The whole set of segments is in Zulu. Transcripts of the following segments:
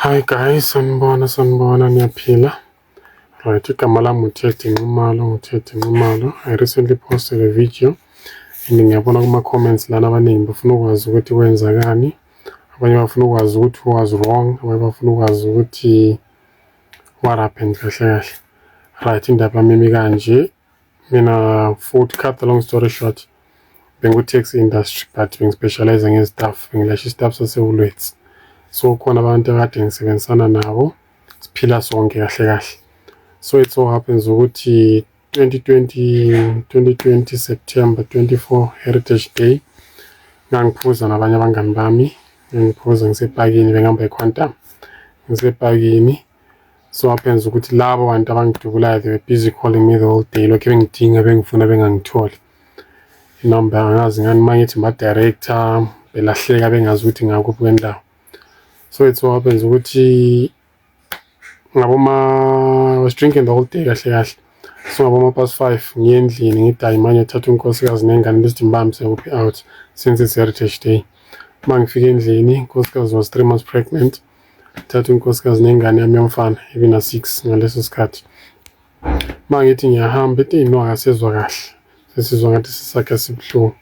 Hi guys, sanibona sanibona, niyaphila? Right, igama lami uTed Nxumalo, nguTed Nxumalo. I recently posted a video and ngiyabona kuma-comments lana abaningi bafuna ukwazi ukuthi kwenzakani. Abanye bafuna ukwazi ukuthi who was wrong, abanye bafuna ukwazi ukuthi what happened kahle kahle. Right, indaba yami imi kanje. Mina futhi, cut the long story short, bengu-taxi industry but bengi-specialize nge-staff, bengilasha i-staff sase-Woolworths. So khona abantu akade ngisebenzisana nabo, siphila sonke kahle kahle. So it so happens ukuthi 2020, 2020 September 24, Heritage Day, ngangiphuza nabanye abangani bami, ngangiphuza ngisepakini, bengihamba eQuantum, ngisepakini. So happens ukuthi labo bantu abangidubulayo, they were busy calling me the whole day, lokhu bengidinga, bengifuna, bengangitholi. Inamba angazi ngani, uma ngithi ma-director belahleka, bengazi ukuthi ngakuphi kwendawo. So it so happens ukuthi ngaboma, I was drinking the whole day kahle kahle. So ngaboma past 5 ngiye endlini, ngithi hayi manje thatha unkosikazi nengane besithi ngibambise kuphi out since it's Heritage Day. Uma ngifika endlini, unkosikazi was 3 months pregnant. Thatha unkosikazi nengane yami yomfana ebina 6 ngaleso sikhathi. Uma ngithi ngiyahamba, ethi no, akasezwa kahle. Sesizwa ngathi sisakhe sibuhlungu.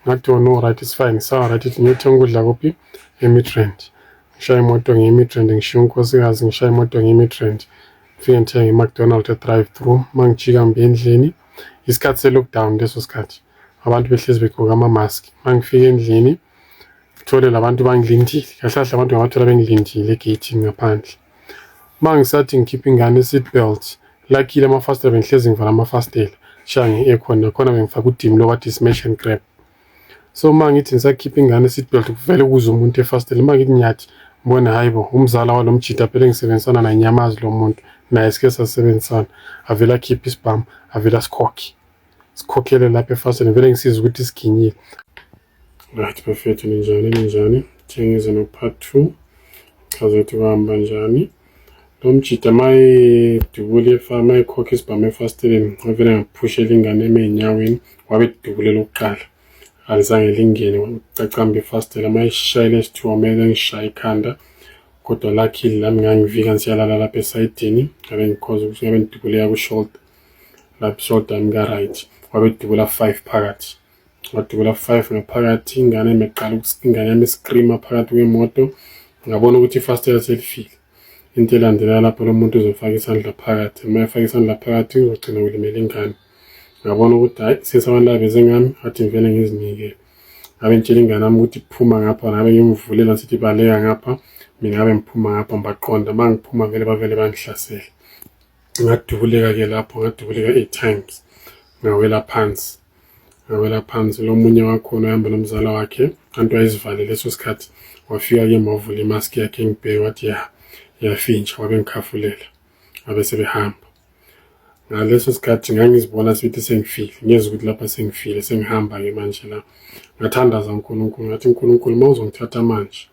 Ngathi, "Oh no, right, it's fine." Sawa, right, ithi ngiyothenga ukudla kuphi? EMidrand. Ngishaya imoto ngiye eMidrand, ngishiya unkosikazi, ngishaya imoto ngiye eMidrand. Ngifike ngithenge i-McDonald e-drive through. Uma ngijika ngibuya endlini, isikhathi se-lockdown leso sikhathi. Abantu behlezi begqoke ama-mask. Uma ngifika endlini, ngithole labantu bangilindile. Kahle kahle abantu ngabathola bengilindile egeyithini ngaphandle. Uma ngisathi ngikhipha ingane i-seat belt, luckily amafasitela bengihlezi ngivala amafasitela, shaya nge-aircon, nakhona bengifake udimu lo bathi smash and grab. So uma ngithi ngisakhipha ingane i-seat belt, kuvele kuze umuntu efasiteleni. Uma ngithi ngiyathi ngibona, hayi bo, umzala walo mjita phela engisebenzisana naye, ngiyamazi lo muntu naye, sike sasebenzisana. Avele akhiphe isibhamu, avele asikhokhe, sikhokhele lapha efasiteleni, vele ngisiza ukuthi siginyile. Right bafethu, ninjani ninjani? Ngize no-part two, chaza ukuthi kuhamba njani. Lo mjita mayedubula, mayekhokha isibhamu efasiteleni, wavele ngaphushela ingane eme ey'nyaweni, wabe edubulela okokuqala, alizange lingene, kwacacamba ifasitela. Mayeshayela esithiwa kumele ngishaye ikhanda, kodwa luckily lami ngangivika ngisiyalala lapha esayidini, ngabe ngikhoza ukuthi ngabe ngidubuleka ku-shoulder, lapha i-shoulder yami ka-right. Wabe edubula five phakathi, wadubula five ngaphakathi. Ingane meqala, ingane yami iscreama phakathi kwemoto. Ngabona ukuthi ifasitela selifile. Into elandela lapho, lo muntu uzofaka isandla phakathi, uma efaka isandla phakathi uzogcina kulimele ingane. Ngabona ukuthi hhayi, since abantu laba beze ngami, ngathi ngivele ngizinikele. Ngabe ngitshela ingane yami ukuthi phuma ngapha, ngabe ngimvulela sithi baleka ngapha, mina ngabe ngiphuma ngapha, ngibaqonda. Uma ngiphuma vele bavele bangihlasele. Ngadubuleka-ke lapho, ngadubuleka eight times, ngawela phansi, ngawela phansi. Lo munye wakhona uhamba nomzala wakhe, kanti wayezivale leso sikhathi, wafika-ke wavula imaski yakhe, ngibheke, wathi ya yafintsha, wabe ngikhafulela, wabe sebehamba. Ngaleso sikhathi ngangizibona sithi sengifile, ngiyezwa ukuthi lapha sengifile, sengihamba-ke manje la. Ngathandaza uNkulunkulu, ngathi, "Nkulunkulu, uma uzongithatha manje,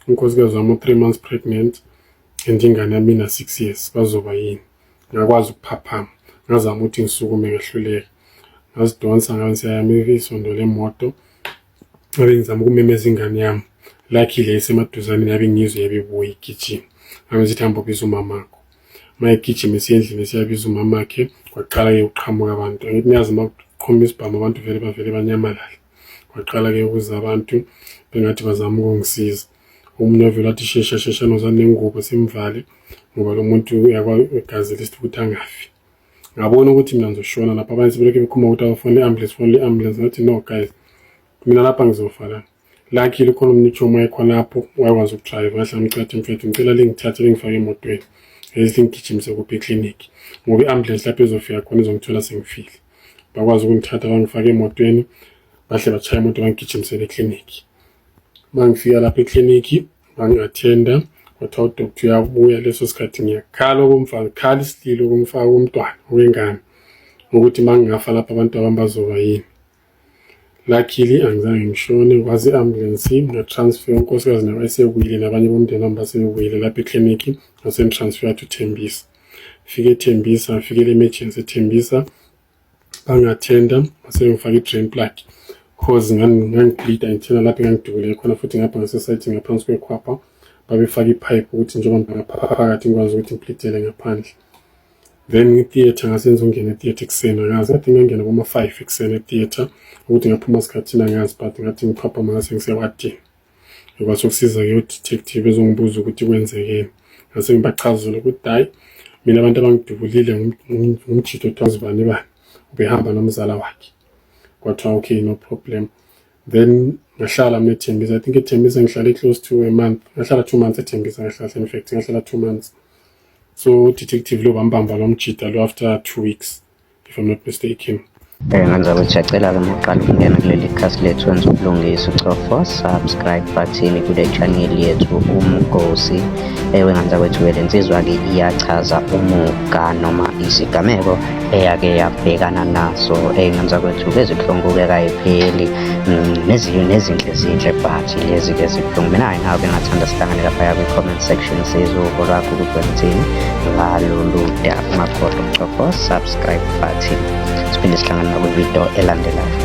unkosikazi wami u-3 months pregnant and ingane yami ina-6 years, bazoba yini?" Ngakwazi ukuphaphama, ngazama ukuthi ngisukume, ngahluleka. Ngazidonsa, ngabe ngisayami isondo lemoto, ngabe ngizama ukumemeza ingane yami. Luckily isemaduzane, yabe ngizwe, yabe ibuya igijima. Ngabe ngithi, "Hamba ubiza umamakho." Uma egijima esiya endlini, esiyabiza umamakhe, kwaqala-ke ukuqhamuka abantu. Angithi niyazi, uma kuqhuma isibhamu abantu vele bavele banyamalale. Kwaqala-ke ukuza abantu bengathi bazama ukungisiza. Omunye wavele wathi, "Shesha shesha, nozani nengubo simvale, ngoba lo muntu igazi lisithi ukuthi angafi." Ngabona ukuthi mina ngizoshona lapha. Abanye sebelokhu bekhuluma ukuthi abafone i-ambulance, fone i-ambulance. Ngathi, "No guys, mina lapha ngizofa la." Luckily khona omunye uchomi wayekhonapho, wayekwazi ukudrayiva. Ngahle ngamcela, "Mfethu, ngicela lingithathe lingifake emotweni, lingigijimise kuphi eklinikhi, ngoba i-ambulance lapho izofika khona izongithola sengifile." Bakwazi ukungithatha, bangifake emotweni, bahle bachaya imoto, bangigijimisele eklinikhi. Mangifika lapha eklinikhi, bangi-attenda, kwathiwa udoctor uyabuya. Leso sikhathi ngiyakhala okomfana, ngikhala isililo komfaka komntwana wengane, ukuthi uma ngingafa lapha abantu abami bazoba yini. Luckily angizange ngishone, kwazi i-ambulance ngatransfer unkosikazi naye wayesebuyile, nabanye bomndeni wami basebebuyile lapha eklinikhi, ngase ngitransfer to Tembisa. Fike eThembisa, ngifike emergency eThembisa, bangi-attenda, ngase ngifaka i-drain plug cause ngangibleeda ngithena lapho engangidubule khona, futhi ngapha ngasesayidini ngaphansi kwekhwapha. Babefaka ipipe ukuthi njengoba ngaphakathi ngikwazi ukuthi ngiplitele ngaphandle. Then i-theatre ngasenza ungena e-theatre ekuseni, angazi, ngathi ngangena koma-5 ekuseni e-theatre, ukuthi ngaphuma sikhathini angazi, but ngathi ngiphaphama ngase ngisewadini. Ngikwazi ukusiza-ke u-detective ezongibuza ukuthi kwenzekeni, ngase ngibachazela ukuthi hhayi, mina abantu abangidubulile ngumjito othiwa zibani bani, ubehamba nomzala wakhe. Kwathiwa okay, no problem. Then ngahlala mina eThembisa. I think eThembisa ngihlale close to a month, ngahlala 2 months eThembisa ngahlala, in fact ngahlala 2 months. So detective lo bambamba lo mjida lo after 2 weeks, if I'm not mistaken. Ngenza ukuthi siyacela-ke uma uqala ukungena kuleli khasi lethu, wenza ubulungisa, ucofa subscribe button kule channel yethu Umgosi. Ewe ngenza kwethu-ke, le nsizwa-ke iyachaza umuga noma isigameko eyake yabhekana naso. Ngenza kwethu-ke, zibuhlungu-ke kayipheli, nezinhle zinhle, but lezi-ke zibuhlungu. Mina-ke nawe bengathanda sihlangane laphaya kwi-comment section, sizwe uvo lwakho ukuthi wena uthini ngalolu daba. Ungakhohlwa ukucofa subscribe button. Siphinde sihlangane nakwividiyo elandelayo.